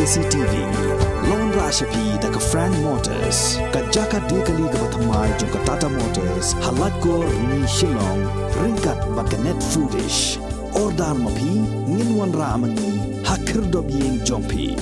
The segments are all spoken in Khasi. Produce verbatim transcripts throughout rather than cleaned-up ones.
C T V. Long ra sha phi da ka Frank Motors, ka jaka de kali kaba thymmai jong ka Tata Motors, ha Laitkor, Ni Shillong, ryngkat bad ka Net Foodish. Order ma phi, ngin wanrah ma ngi ha khyrdop ïing jong phi.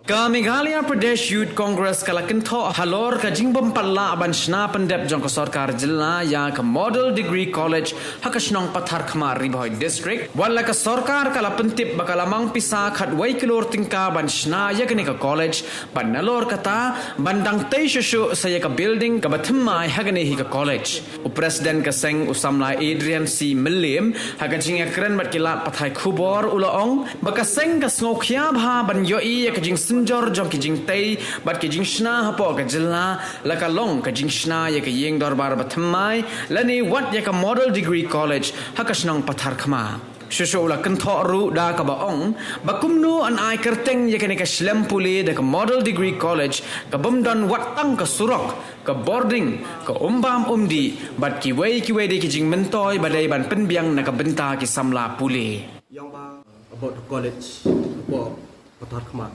Ka Meghalaya Pradesh Youth Congress ka la kynthoh halor ka jingbym pat lah ban shna pyndep jong ka sorkar jylla ïa ka Model Degree College ha ka shnong Patharkhmah, Ri Bhoi District. Wat la ka sorkar ka la pyntip ba ka la mang pisa khatwei klur tyngka ban shna ïa kane ka college, bad nalor kata ban dang tei shuh shuh sa ïa ka building kaba thymmai ha kane hi ka college. U President ka seng, u samla Adrian C Mylliem, ha ka jingïakren bad ki lad pathai khubor u la ong ba ka seng ka sngewkhia bha ban ïohi ïa ka jingsynjor jong ki jingtei bad ki jingshna hapoh ka jylla, la ka long ka jingshna ïa ka ïing dorbar ba thymmai lane wat ïa ka Model Degree College ha ka shnong Patharkhmah. Shuh shuh u la kynthoh ruh da kaba ong ba kumno yn ai kyrteng ïa kane ka shlem pule da ka Model Degree College kabym don wat tang ka surok, ka bording, ka umbam umdih bad kiwei kiwei de ki jingmyntoi ba dei ban pynbiang na ka bynta ki samla pule. Ïa ba about the college, about Patharkhmah.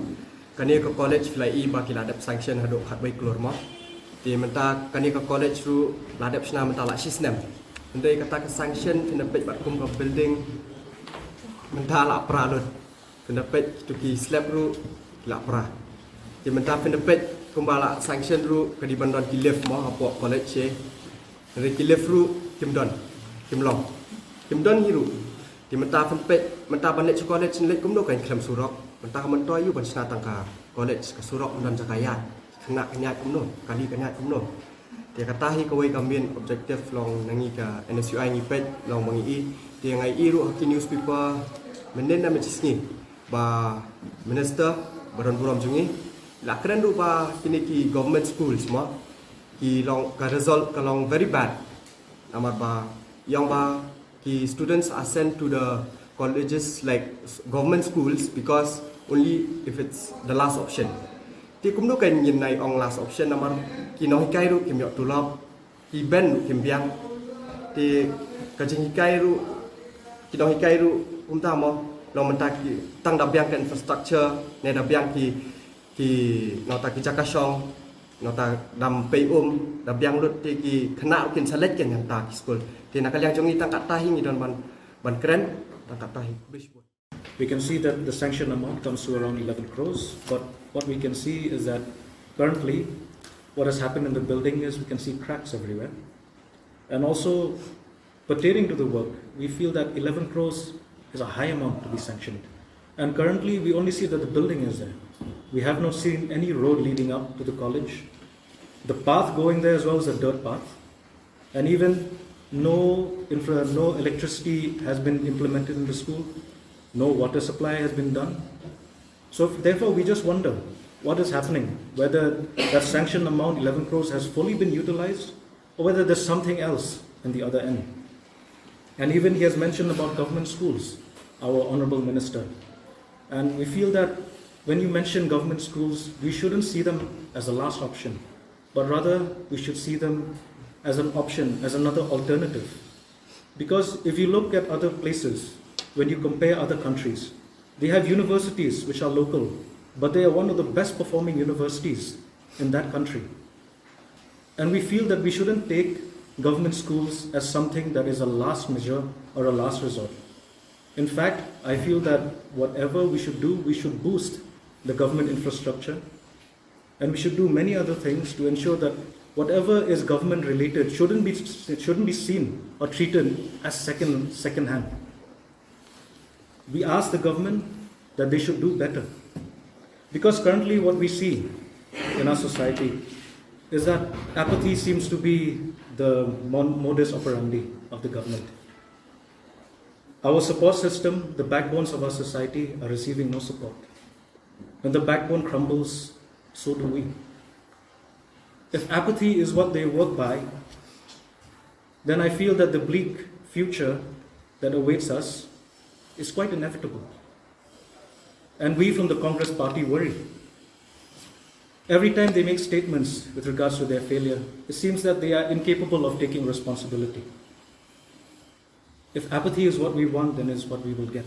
Kane ka college phi la i ba ki la dep sanction haduh khatwei klur mo. Te mynta kane ka college ruh la dep shna mynta la shi snem. Hynrei kata ka sanction phin da peit bad kum ka building mynta la pra lut. Phin da peit kito ki slab ruh la pra. Te mynta phin da peit kumba la sanction ruh ka dei ban don ki lift mo hapoh college eh. Hynrei ki lift ruh kim don, kim long, kim don hi ruh. Te mynta phin peit, mynta ban leit sha college, leit kumno kan khlem surok. Mynta ka myntoi ïa u ban shna tang ka college, ka surok, ym don jaka ïaid. Khynnah kan ïaid kumno, kali kan ïaid kumno. Te kata hi kawei ka main objective long na ngi ka N S U I ngi peit long ba ngi i. Te nga i ruh ha ki newspaper mynnin na mynta shi sngi ba minister ba don burom jong ngi la kren ruh ba kine ki government schools mo, ki long ka result ka long very bad. Namar ba ïa ba ki students are sent to the colleges like s-, government schools because only if it's the last option. Te kumno kan ngin nai ong last option namar ki nonghikai ruh kim ïoh tulop, ki bench ruh kim biang. Te ka jinghikai ruh, ki nonghikai ruh kumta mo, long mynta ki tang da biang ka infrastructure ne da biang ki, ki nota ki jaka shong, nota dam pei um, da biang lut te ki khynnah ruh kin sa leit kein hangta ki skul. Te na ka liang jong ngi tang katta hi ngi don ban, ban kren, tang katta hi. We can see that the sanction amount comes to around eleven crores, but what we can see is that currently what has happened in the building is we can see cracks everywhere. And also, pertaining to the work, we feel that eleven crores is a high amount to be sanctioned. And currently, we only see that the building is there. We have not seen any road leading up to the college. The path going there as well is a dirt path. And even no infra-, no electricity has been implemented in the school. No water supply has been done. So therefore, we just wonder what is happening, whether that sanctioned amount, eleven crores, has fully been utilized, or whether there's something else in the other end. And even he has mentioned about government schools, our honorable minister. And we feel that when you mention government schools, we shouldn't see them as a last option, but rather we should see them as an option, as another alternative. Because if you look at other places, when you compare other countries, they have universities which are local, but they are one of the best performing universities in that country. And we feel that we shouldn't take government schools as something that is a last measure or a last resort. In fact, I feel that whatever we should do, we should boost the government infrastructure, and we should do many other things to ensure that whatever is government related shouldn't be, shouldn't be seen or treated as second, second hand. We ask the government that they should do better. Because currently what we see in our society is that apathy seems to be the mon-, modus operandi of the government. Our support system, the backbones of our society, are receiving no support. When the backbone crumbles, so do we. If apathy is what they work by, then I feel that the bleak future that awaits us is quite inevitable. And we from the Congress Party worry. Every time they make statements with regards to their failure, it seems that they are incapable of taking responsibility. If apathy is what we want, then it's what we will get.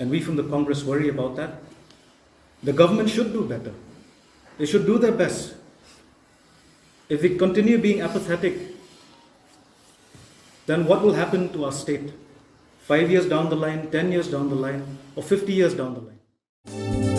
And we from the Congress worry about that. The government should do better. They should do their best. If we continue being apathetic, then what will happen to our state five years down the line, ten years down the line, or fifty years down the line?